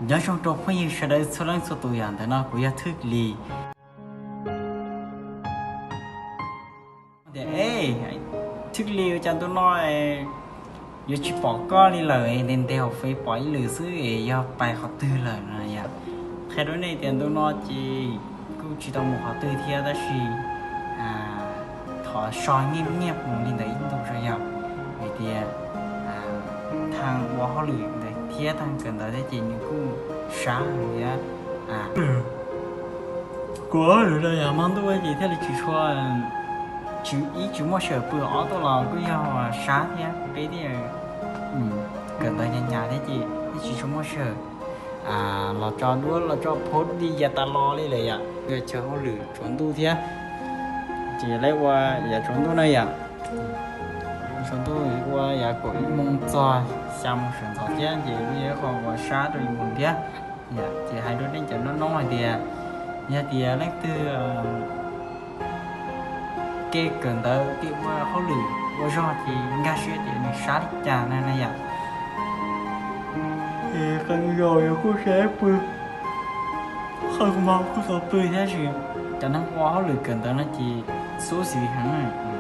Nyob zoo rau phooj ywg sawv daws txhua leej txhua tus, yog ntawm no kuv yog Thwj Lis. Tias, e, Thwj Lis, ua cas ntu no yuav tsis pom koj li lawm, ntev ntev hauv Fev pom ib lwm xwb, yog pais qhov twg lawm no yom? Qhia rau nej tias ntu no ces kuj tsis tau mus qhov twg thiab tab sis thov so nyiaj nyiaj mus li ntawd ib ntus tso yog, vim tias thaum ua hauj lwm ntawd thiab thaum kawm ntawv thiab ces nws kuj sab thiab. Kuv hauj lwm no yog hmo ntuj ces thiaj li tsis tshua, tsis, ib tsis muaj sij hawm pw, ob tuaj los kuj yog sab thiab peb thiaj kawm ntawv nyas nyas thiab ces yeej tsis tshua muaj sij hawm los tso duab los tso phob li yav tas los li lawm yom. Yog chaw hauj lwm tsaus ntuj thiab, ces lawv ua yav tsaus ntuj na yom. Tsaus ntuj ua yav kaum ib moos txog xya moos sawv ntxov thiab ces kuj yog ib qho uas sab rau yus mus thiab. Ces hais rau nej cov noob noob hais tias, yog tias leej twg kev kawm ntawv kev ua hauj lwm ua zog ces nkag siab tias nws sab li cas na na yom. Qee zaus yus kuj sab pw, qee hmo kuj tau pw thiab sis cov neeg ua hauj lwm kawm ntawv no ces xub xis heev.